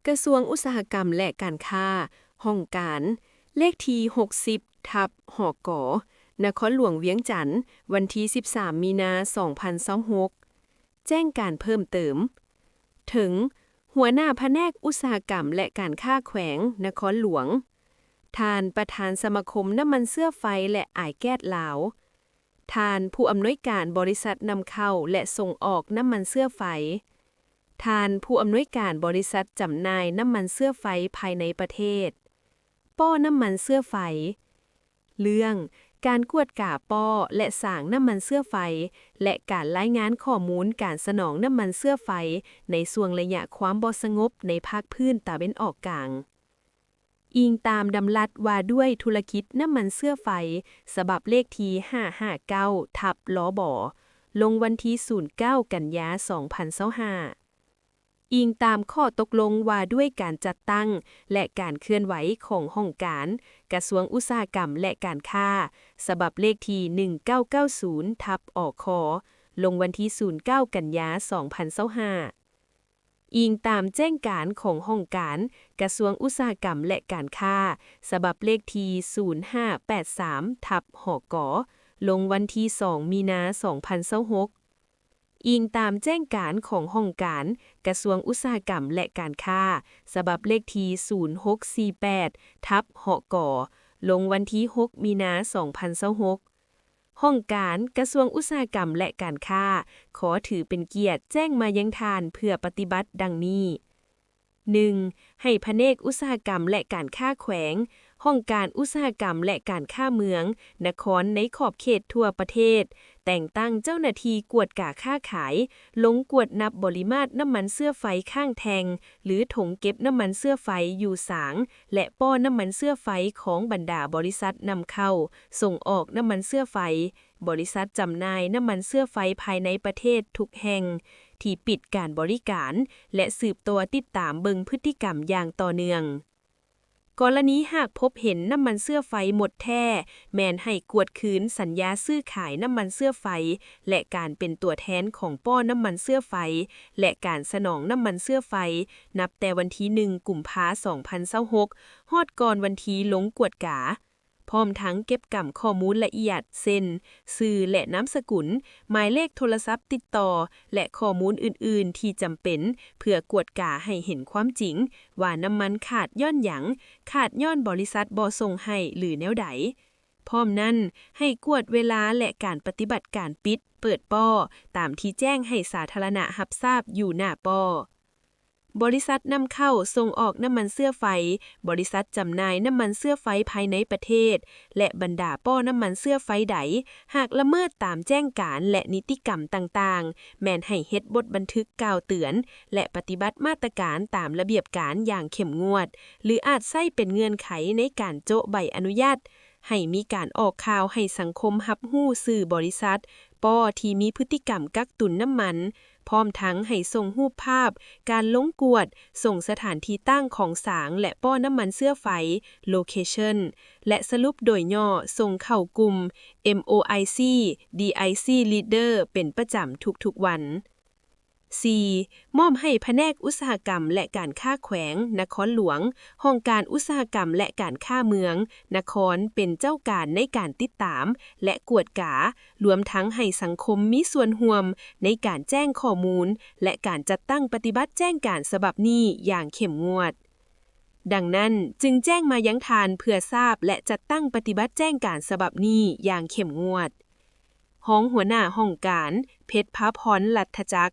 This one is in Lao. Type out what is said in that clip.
ກະຊວງອຸດສາຫະກຳ ແລະ ການຄ້າ, ຫ້ອງການ, ເລກທີຫົກສິບ ທັບ ຫກ, ນະຄອນຫຼວງວຽງຈັນ, ວັນທີສິບສາມ ມີນາ ສອງພັນຊາວຫົກ. ແຈ້ງການເພີ່ມເຕີມ. ເຖິງ ຫົວໜ້າພະແນກອຸດສາຫະກຳ ແລະ ການຄ້າແຂວງນະຄອນຫຼວງ, ທ່ານປະທານສະມາຄົມນ້ຳມັນເຊື້ອໄຟ ແລະ ອາຍແກັສລາວ, ທ່ານຜູ້ອຳນວຍການບໍລິສັດນຳເຂົ້າ ແລະ ສົ່ງອອກນ້ຳມັນເຊື້ອໄຟ, ທ່ານຜູ້ອຳນວຍການບໍລິສັດຈຳໜ່າຍນ້ຳມັນເຊື້ອໄຟພາຍໃນປະເທດ, ປໍ້ນ້ຳມັນເຊື້ອໄຟ. ເລື່ອງການກວດກາປໍ້ ແລະ ສາງນ້ຳມັນເຊື້ອໄຟ ແລະ ການລາຍງານຂໍ້ມູນການສະໜອງນ້ຳມັນເຊື້ອໄຟໃນຊ່ວງໄລຍະຄວາມບໍ່ສະຫງົບໃນພາກພື້ນຕາເວັນອອກກາງ. ອີງຕາມດຳລັດວ່າດ້ວຍທຸລະກິດນ້ຳມັນເຊື້ອໄຟ ສະບັບເລກທີຫ້າຫ້າເກົ້າ ທັບ ລບ ລົງວັນທີສູນເກົ້າ ກັນຍາ ສອງພັນຊາວຫ້າ. ອີງຕາມຂໍ້ຕົກລົງວ່າດ້ວຍການຈັດຕັ້ງ ແລະ ການເຄື່ອນໄຫວຂອງຫ້ອງການ ກະຊວງອຸດສາຫະກຳ ແລະ ການຄ້າ ສະບັບເລກທີໜຶ່ງເກົ້າເກົ້າສູນ ທັບ ອຄ ລົງວັນທີສູນເກົ້າ ກັນຍາ ສອງພັນຊາວຫ້າ. ອີງຕາມແຈ້ງການຂອງຫ້ອງການກະຊວງອຸດສາຫະກຳ ແລະ ການຄ້າ ສະບັບເລກທີສູນຫ້າແປດສາມ ທັບ ຫກ ລົງວັນທີສອງ ມີນາ ສອງພັນຊາວຫົກ. ອີງຕາມແຈ້ງການຂອງຫ້ອງການກະຊວງອຸດສາຫະກຳ ແລະ ການຄ້າ ສະບັບເລກທີສູນຫົກສີ່ແປດ ທັບ ຫກ ລົງວັນທີຫົກ ມີນາ ສອງພັນຊາວຫົກ. ຫ້ອງການກະຊວງອຸດສາຫະກຳ ແລະ ການຄ້າ ຂໍຖືເປັນກຽດແຈ້ງມາຍັງທ່ານເພື່ອປະຕິບັດດັ່ງນີ້. ໜຶ່ງ ໃຫ້ພະແນກອຸດສາຫະກຳ ແລະ ການຄ້າແຂວງ, ຫ້ອງການອຸດສາຫະກຳ ແລະ ການຄ້າເມືອງ, ນະຄອນໃນຂອບເຂດທົ່ວປະເທດ ແຕ່ງຕັ້ງເຈົ້າໜ້າທີ່ກວດກາຄ້າຂາຍ ລົງກວດນັບບໍລິມາດນ້ຳມັນເຊື້ອໄຟຄ້າງແທ່ງ ຫຼື ຖົງເກັບນ້ຳມັນເຊື້ອໄຟຢູ່ສາງ ແລະ ປໍ້ນ້ຳມັນເຊື້ອໄຟຂອງບັນດາບໍລິສັດນຳເຂົ້າ, ສົ່ງອອກນ້ຳມັນເຊື້ອໄຟ, ບໍລິສັດຈຳໜ່າຍນ້ຳມັນເຊື້ອໄຟພາຍໃນປະເທດທຸກແຫ່ງ ທີ່ປິດການບໍລິການ ແລະ ສືບຕໍ່ຕິດຕາມເບິ່ງພຶດຕິກຳຢ່າງຕໍ່ເນື່ອງ. ກໍລະນີຫາກພົບເຫັນນ້ຳມັນເຊື້ອໄຟໝົດແທ້, ແມ່ນໃຫ້ກວດຄືນສັນຍາຊື້ຂາຍນ້ຳມັນເຊື້ອໄຟ ແລະ ການເປັນຕົວແທນຂອງປໍ້ນ້ຳມັນເຊື້ອໄຟ ແລະ ການສະໜອງນ້ຳມັນເຊື້ອໄຟ ນັບແຕ່ວັນທີໜຶ່ງ ກຸມພາ ສອງພັນຊາວຫົກ ຮອດກ່ອນວັນທີລົງກວດກາ. ພ້ອມທັງເກັບກຳຂໍ້ມູນລະອຽດ ເຊັ່ນ ຊື່ ແລະ ນາມສະກຸນ, ໝາຍເລກໂທລະສັບຕິດຕໍ່ ແລະ ຂໍ້ມູນອື່ນໆທີ່ຈຳເປັນ ເພື່ອກວດກາໃຫ້ເຫັນຄວາມຈິງວ່ານ້ຳມັນຂາດຍ້ອນຫຍັງ, ຂາດຍ້ອນບໍລິສັດບໍ່ສົ່ງໃຫ້ ຫຼື ແນວໃດ. ພ້ອມນັ້ນ, ໃຫ້ກວດເວລາ ແລະ ການປະຕິບັດການປິດ, ເປີດປໍ້ ຕາມທີ່ແຈ້ງໃຫ້ສາທາລະນະຮັບຊາບຢູ່ໜ້າປໍ້. ບໍລິສັດນຳເຂົ້າ, ສົ່ງອອກນ້ຳມັນເຊື້ອໄຟ, ບໍລິສັດຈຳໜ່າຍນ້ຳມັນເຊື້ອໄຟພາຍໃນປະເທດ ແລະ ບັນດາປໍ້ນ້ຳມັນເຊື້ອໄຟໃດ ຫາກລະເມີດຕາມແຈ້ງການ ແລະ ນິຕິກຳຕ່າງໆ, ແມ່ນໃຫ້ເຮັດບົດບັນທຶກກ່າວເຕືອນ ແລະ ປະຕິບັດມາດຕະການຕາມລະບຽບການຢ່າງເຂັ້ມງວດ ຫຼື ອາດໃຊ້ເປັນເງື່ອນໄຂໃນການໂຈະໃບອະນຸຍາດ ໃຫ້ມີການອອກຂ່າວໃຫ້ສັງຄົມຮັບຮູ້ຊື່ບໍລິສັດ, ປໍ້ທີ່ມີພຶດຕິກຳກັກຕຸນນ້ຳມັນ, ພ້ອມທັງໃຫ້ສົ່ງຮູບພາບການລົງກວດ, ສົ່ງສະຖານທີ່ຕັ້ງຂອງສາງ ແລະ ປໍ້ນ້ຳມັນເຊື້ອໄຟ, location ແລະ ສະຫຼຸບໂດຍຫຍໍ້ສົ່ງເຂົ້າກຸ່ມ MOIC DIC Leader ເປັນປະຈຳທຸກໆວັນ. ສີ່, ມອບໃຫ້ພະແນກອຸດສາຫະກຳ ແລະ ການຄ້າແຂວງນະຄອນຫຼວງ, ຫ້ອງການອຸດສາຫະກຳ ແລະ ການຄ້າເມືອງນະຄອນ ເປັນເຈົ້າການໃນການຕິດຕາມ ແລະ ກວດກາ, ລວມທັງໃຫ້ສັງຄົມມີສ່ວນຮ່ວມໃນການແຈ້ງຂໍ້ມູນ ແລະ ການຈັດຕັ້ງປະຕິບັດແຈ້ງການສະບັບນີ້ຢ່າງເຂັ້ມງວດ. ດັ່ງນັ້ນ, ຈຶ່ງແຈ້ງມາຍັງທ່ານເພື່ອຊາບ ແລະ ຈັດຕັ້ງປະຕິບັດແຈ້ງການສະບັບນີ້ຢ່າງເຂັ້ມງວດ. ຮອງຫົວໜ້າຫ້ອງການ ເພັດພາພອນ ລັດຖະຈັກ.